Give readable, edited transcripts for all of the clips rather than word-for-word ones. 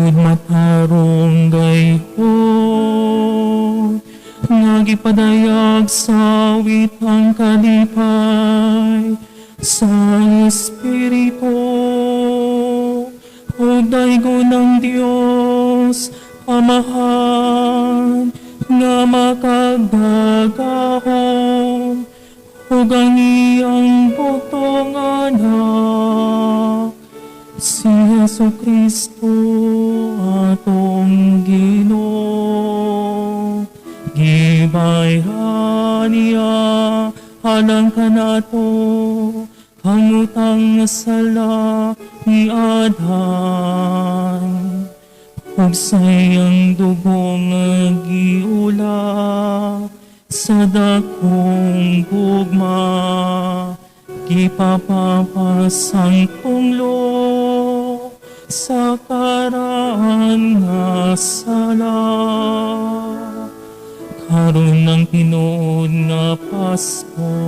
Tungod matarong gayhon nga gipadayag sa awit ang kalipay sa Espiritu ug daygon ang Dios Amahan nga makagagahom ug ang iyang bugtong Anak, si Hesu Kristo atong Ginoo. Gibayran niya alang kanato ang utang nga sala ni Adan ug sa iyang dugo nga giula sa dakong gugma, gipapapas ang tunglo sa karaan nga sala. Karon ng tinuod nga Pasko,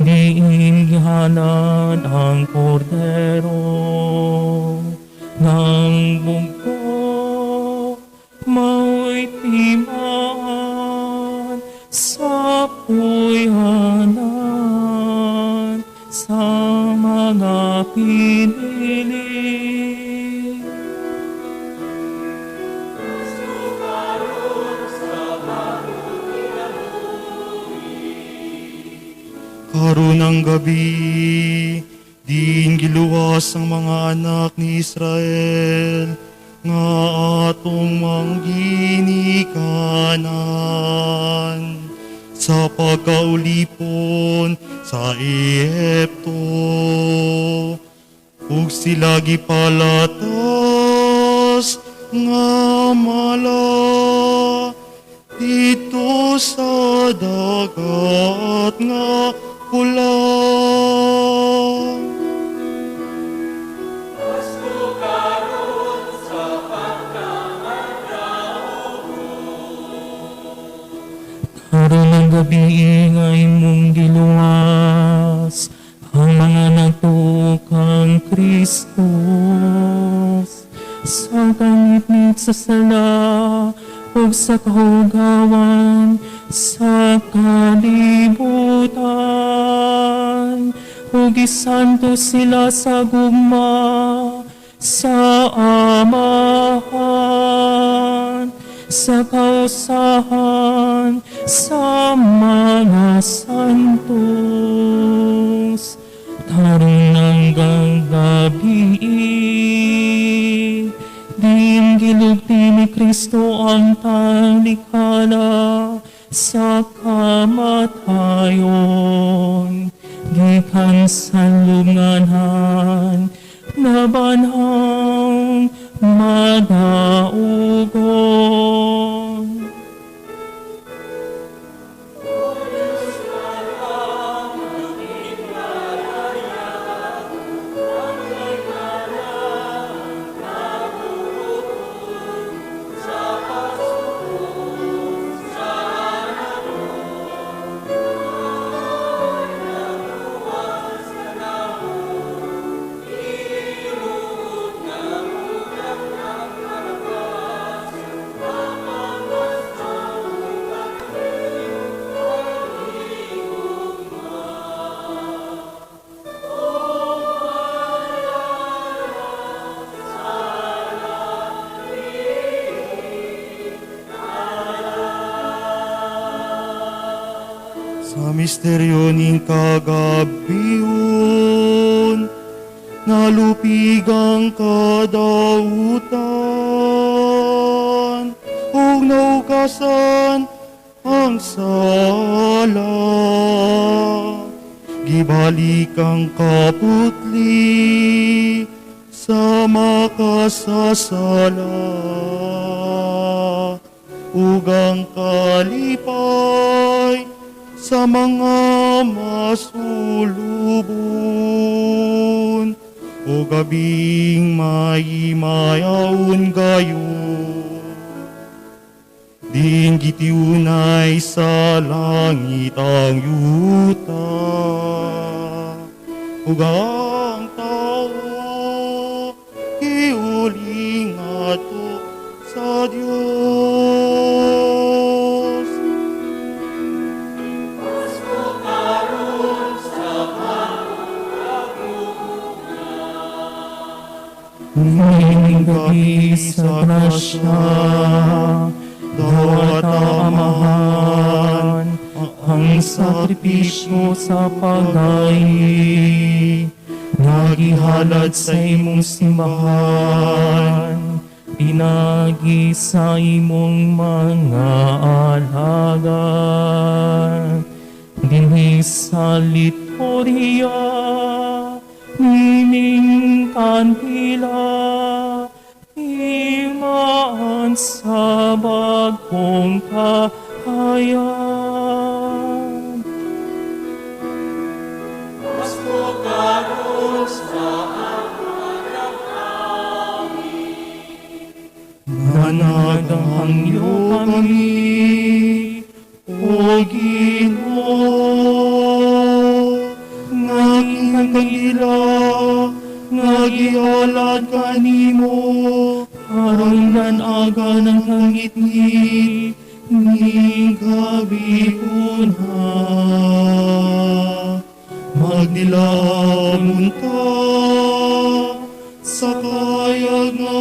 diin gihalad ang kordero ng bugto mao'y timaan sa puyanan sa mga pinili. Karon ang gabi, diin giluwas ang mga anak ni Israel nga atong mangginikanan sa pagkaulipon sa Ehipto. Ug sila gipalatas nga mala didto sa Dagat nga Pula. Karon ang gabi nga imong giluwas ang mga nagtuo kang Kristo sa kangitngit sa sala ug sa kahugawan sa kalibutan ug isanto sila sa gugma sa Amahan sa kausahan sa mga santos karon hanggang gabi, diin gilugti ni Kristo ang talikhala sa kamatayon gikan sa lubnganan, nabanhang madaugon. Sa misteryo ning kagabihon, nalupig ang kadautan, ug naugasan ang sala. Gibalik ang kaputli sa makasasala, ug ang kalipay sa mga masulubon. O gabing mahimayaon gayon, diin gitiunay sa langit ang yuta, ug ang tao giulipon. Ning gabi sa grasya, dawata, Amahan, ang sakripisyo sa pagdaig nga gihalad sa imong simbahan pinagi sa imong mga alagad dinhi sa liturhiya nining kandila, timaan sa bagong kahayag. Husto karon sa among. Nga nagahangyo kami, O Ginoo, nga aming kandila nga gihalad kanimo aron dan-aga ng kangitngit ning gabhiona. Magnilamon ta sa kayag nga